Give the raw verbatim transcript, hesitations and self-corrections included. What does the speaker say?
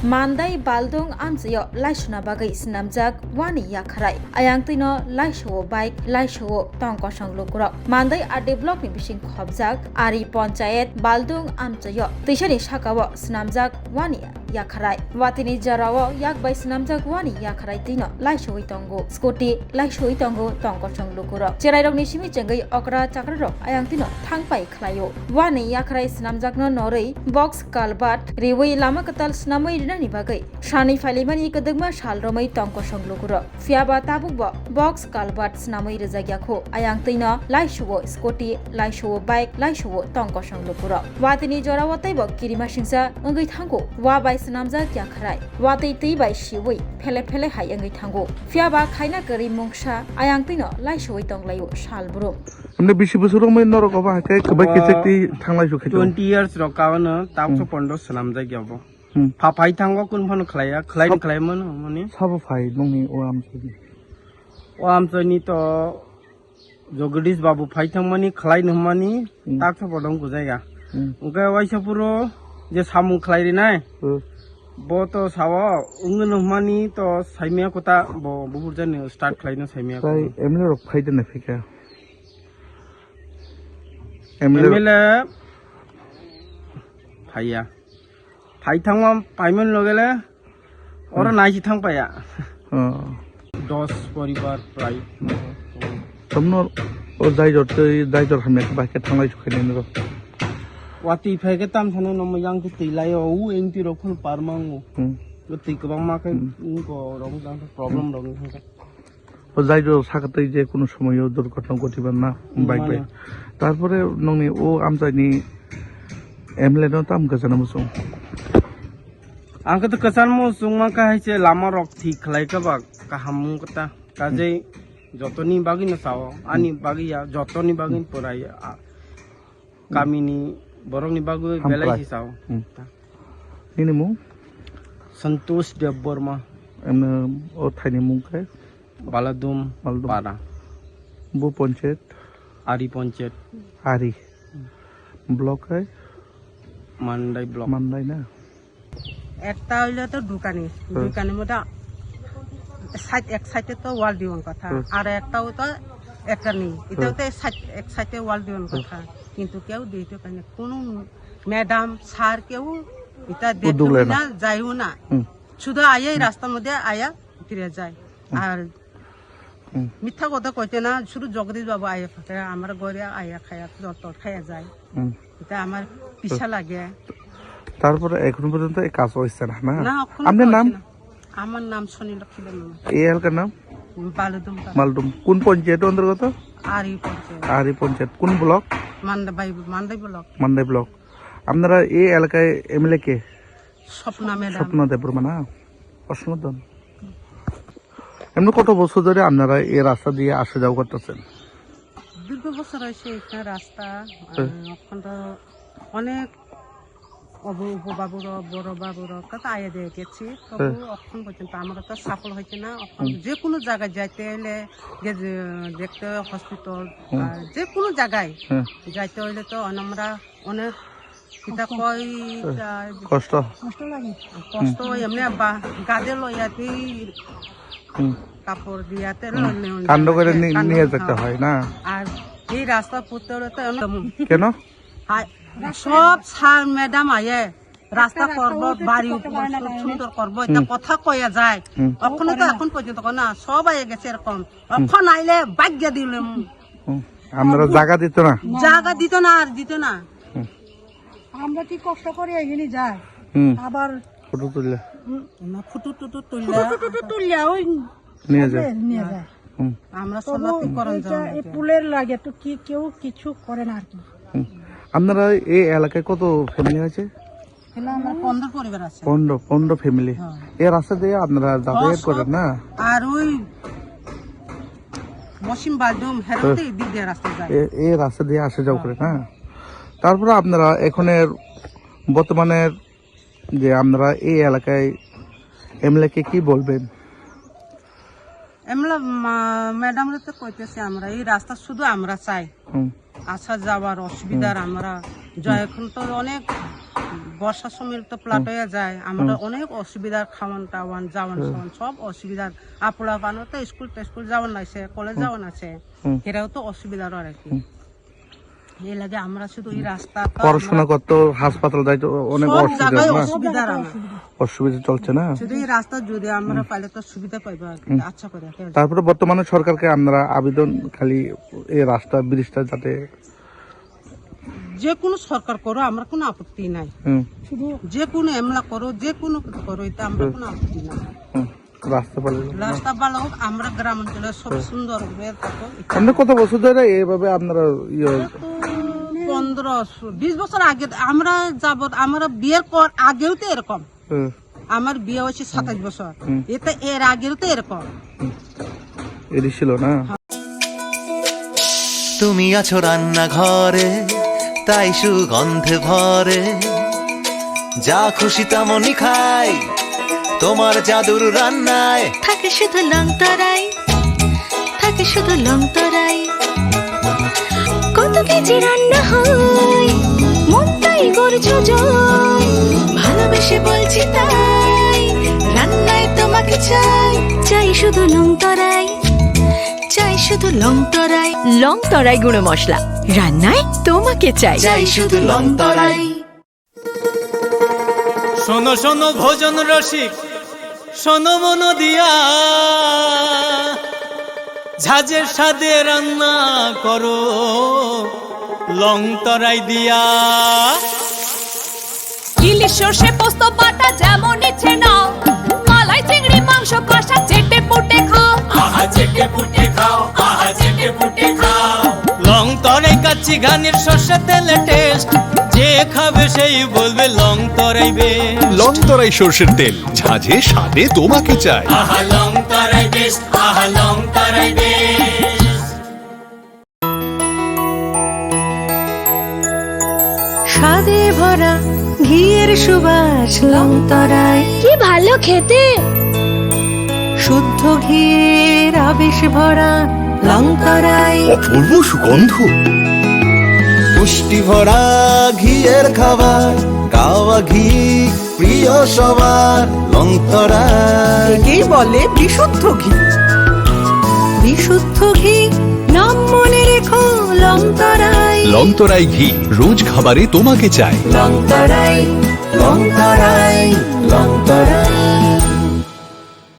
Mandai Baldung amchaio laisuna bagwi swnamjak wani yakhrai. Ayang twino laisuo bike, laisuo tong kosong lukurok. Mandai R D block ni bising khobjak Ari Ponchayet Baldung amchaio twisani sakao swnamjak wani yakhrai. Watini jorao yak bai swnamjak wani yakhrai twino laisuwi tongo. Scooty laisuwi tongo tong kosong lukurok. Cherairokni simi chengwi okra chakrarok ayang twino thangpai khlaio. Wani yakhrai swnamjakno norwi box culvert riwi lama kwtal swnamwi rinani bagwi sani phailaimani kwdwkma sal romwi tong kosong lukurok. Phiyaba tabukbo box culvert swnamwi rwjakya kho. Ayang twino laisuo scooty, laisuo bike, laisuo tong kosong lukurok. Watini jorao teibo kirimasingcha wngwi thango. Wa bai swnamjak yakhrai. Watwi twi bai siwi phele phele hai wngwi thango. Phiyaba khaina kwrwi mungsa ayang twino laisuwi tonglaio sal brum. Hwnwi bisi bwswk romwi norok obo hai khe kwbai Obo kechek twi thanglai su khe tong. Twenty years rok kaono tabukso Hmm. pondo swnamjak ya bo. Hmm. Pha phai thango kun phano khlaiya, khlai Sab- khlai mano mani. Sabo phai nongni o amchaini? O amchaini to Jagadish Babu phai thangmani, khlai nungmani, Hmm. tak sa bodong gujaiya. Hmm. Hwnkhe waisa phuru je samung khlai rinai, Hmm. bo to sao, wngwi nungmani to saimya kota bo buhurjani start khlaino saimya Tei kota. M L A rok phai de na phika? M L A M L A phaiya. Phai thangma paiman logele oro Hmm. naisi thang paiya. Oh. Dos poribar prai. Tamno o daijor tei daijor hamya khe bai khe thanglai sukhaini noro. Watwi phai khe tam thano nomo yang khe twi lai o, u engti rok phano parmango. Hmm. Twi kwbangma khe Hmm. wngko rok jang problem rok wngkha. O jai rok sakatwi je kunu somoyo durghotna ghotibar na Hmm, bike bai. mano. Tarpore nongni o amchaini M L A no tam kwchana muchung. Ang khe to kwchan muchung mankha hai se lama rok thik khlai kha ba kaham wng kha ta. Kajei jotoni bagwi no sao, ani bagwi ya, jotoni bagwi Hmm. pura ya. A, kamini borokni bagwi Hamkrai. belai se sao. Hmm. Nini mung? Santosh Debbarma. Emno o thaini mung khe? Baladum Baladum. Para. Bu ponchayat? Ari ponchayat. Ari. Block hai? Mandai block. Mandai na? Ekta hoile to dukani, Hmm. dukani moda side, ek side to wall diwan kotha, Hmm. ar ekta to ekani, ita Hmm. to side, ek side wall diwan Hmm. kotha, kintu keu dito kani, kunu madam, sir keu ita Uddog dekhu lena. na, jaiu na. Hmm. Sudu aya ei rasta moddhe aya phire jai. Hmm. Ar Hmm. মিথ্যা কথা কইতে না, শুধু জগদীশ বাবু আয়া থাকে, আমার ঘরে আয়া খায়া, জল টল খায়া যায়। Hmm. এটা আমার পিসা লাগে। তারপরে এখন পর্যন্ত এই কাজ হচ্ছে না, না? না, এখনো আপনার নাম? হচ্ছে না। আমার নাম সোনিলক্ষ্মী দেববর্মা। এই এলাকার নাম? বালুদুম পাড়া। বালুদুম। কোন পঞ্চায়েত অন্তর্গত? আরি পঞ্চায়েত। আরি পঞ্চায়েত। কোন ব্লক? মান্দাবাই, মান্দাই ব্লক। মান্দাই ব্লক। আপনারা এই এলাকায় এমএলএ কে? স্বপ্না ম্যাডাম। স্বপ্না দেববর্মা না? অসমাধান। এমনি কত বছর ধরে আপনারা এই রাস্তা দিয়ে আসা যাওয়া করতেছেন? দীর্ঘ বছর হয়েছে এটা রাস্তা, হ্যাঁ। আহ, এখন তো অনেক অবু-, উপবাবুরা, বড় বাবুরা কত আয়া দিয়ে গেছি, তবু হ্যাঁ। এখন পর্যন্ত আমরা তো সফল হয়েছে না। এখন হুম। যে কোনো জায়গায় যাইতে হলে, যে, যে দেখতে হসপিটাল, হুম। আর যে কোনো জায়গায় হুম। যাইতে হলে তো আমরা অনেক কিতা কয়, হুম। ইটা কষ্ট। কষ্ট লাগে। কষ্ট হুম। এমনি বা-, গাদে লইয়া তুই হুম। কাপড় দিয়াতে হুম। লইলে কান্ড করে যাতে নি-, কান্ড নিয়ে করে যেতে খাওয়া। হয় না? আর এই রাস্তা পুতলে তো এমন কেন? হায়, সব স্যার ম্যাডাম আয়ে রাস্তা করব, বাড়ি সুন্দর করব, এটা হুম। কথা কয়া যায়। হুম। অখনো তো এখন পর্যন্ত কয় না, সব আয়ে গেছে এরকম। হুম। অখন আইলে ভাগ্য দিলাম। হুম। আমরা জায়গা দিত না? জায়গা দিত না আর দিত না। হুম। আমরা কি কষ্ট করে এখানে যাই? হুম। আবার ফটো তুললে? হুম, না, ফটো টুটো তুললে। ফটো টুটো তুললে ওই নিয়ে যায়। নিয়ে যায়। হুম। আমরা তবু চলাচল করার এটা, জন্য এই এটা। পুলের লাগে তো কি কেউ কিছু করে না আর কি। হুম। আপনারা এই এলাকায় কত ফ্যামিলি আছে? এখানে আমরা পনেরো পরিবার আছে। পনেরো, পনেরো ফ্যামিলি। হ্যাঁ। এই রাস্তা দিয়ে আপনারা যাতায়াত দশ করেন না? আর ওই মসিম বালডুম, হেরাতে হ্যাঁ। এই দিক দিয়ে রাস্তা যায়। এ-, এই রাস্তা দিয়ে আসা যাওয়া হ্যাঁ। করে না? তারপরে আপনারা এখনের বর্তমানের যে আপনারা এই এলাকায় এমএলএ কে কি বলবেন? এমএলএ মা-, ম্যাডামরে তো কইতেছি আমরা, এই রাস্তা শুধু আমরা চাই। হুম। আসা যাওয়ার অসুবিধার হুম। আমরা যায়। এখন তো অনেক বর্ষার সময় তো ফ্লাড হয়ে যায়, আমরা অনেক অসুবিধার, খাওয়ান টাওয়ান, যাওয়ান সাওয়ান সব অসুবিধার। আপলা পানো তো স্কুল টেস্কুল যাওয়ান নাইছে, কলেজ যাওয়ান আছে, এরাও তো অসুবিধার আর কি। এই লাগে আমরা শুধু এই রাস্তা তো আমরা পড়াশোনা করতে, হাসপাতাল যাইতে অনেক সব অসুবিধা জায়গায় না? অসুবিধার আমার। অসুবিধা চলছে না? শুধু এই রাস্তা যদি আমরা পাইলে তো সুবিধা পাইবো আর কি, আচ্ছা করে আর কি। তারপরে বর্তমানে সরকারকে আমরা আবেদন খালি এই রাস্তা ব্রিজটা যাতে যে কোনো সরকার করো, আমরা কোনো আপত্তি নাই। হুম। যে কোনো এমলা করো, যে কোনো কিছু করো, এটা আমরা কোনো আপত্তি নাই। হুম। রাস্তা ভালো হোক। রাস্তা ভালো হোক, আমরা গ্রাম অঞ্চলে সব সুন্দর হয়ে থাকো। আপনি কত বছর ধরে এইভাবে আপনারা ইয়ে? তো পনেরো, বিশ বছর আগে আমরা যাবত, আমরা বিয়ের পর আগেও তো এরকম। হুম। আমার বিয়ে হয়েছে সাতাশ বছর, হুম। এটা এর আগেও তো এরকম। এটি ছিল না? তুমি আছো রান্নাঘরে, তাই সুগন্ধে ভরে। যা খুশি তেমনই খাই, তোমার জাদুর রান্নায়। থাকে শুধু লং তরাই, থাকে শুধু লং তরাই। কত কেজি রান্না হয়, মনটাই করছো জয়। ভালোবেসে বলছি তাই, রান্নায় তোমাকে চাই। চাই শুধু লং তরাই, চাই শুধু লং তরাই। লং তরাই গুঁড়ো মশলা, রান্নায় তোমাকে চাই। চাই শুধু লং তরাই। শোনো শোনো ভোজন রসিক, শোনো মন দিয়া, ঝাঁঝের স্বাদে রান্না করো লং তরাই দিয়া। ইলিশ সর্ষে পোস্ত বাটা যেমন ইচ্ছে নাও, মালাই চিংড়ি মাংস কষা চেটে পুটে খাও। আহা চেটে পুটে খাও, আহা চেটে পুটে খাও। লং তরাই কাচ্চি ঘানির সর্ষে তেলে টেস্ট, যে খাবে সেই বলবে লং তরাই বেশ। লং তরাই সর্ষের তেল, ঝাঁঝে স্বাদে তোমাকে চাই। আহা লং তরাই বেশ, আহা লং তরাই বেশ। স্বাদে ভরা ঘিয়ের সুবাস লং তরাই। কি ভালো খেতে। শুদ্ধ ঘিয়ের আবেশ ভরা লং তরাই। অপূর্ব সুগন্ধ। পুষ্টি ভরা ঘিয়ের খাবার, কাওয়া ঘি প্রিয় সবার লং তরাই। একেই বলে বিশুদ্ধ ঘি। বিশুদ্ধ ঘি, নাম মনে রেখো লং তরাই। লং তরাই ঘি, রোজ খাবারে তোমাকে চাই। লং তরাই, লং তরাই, লং তরাই।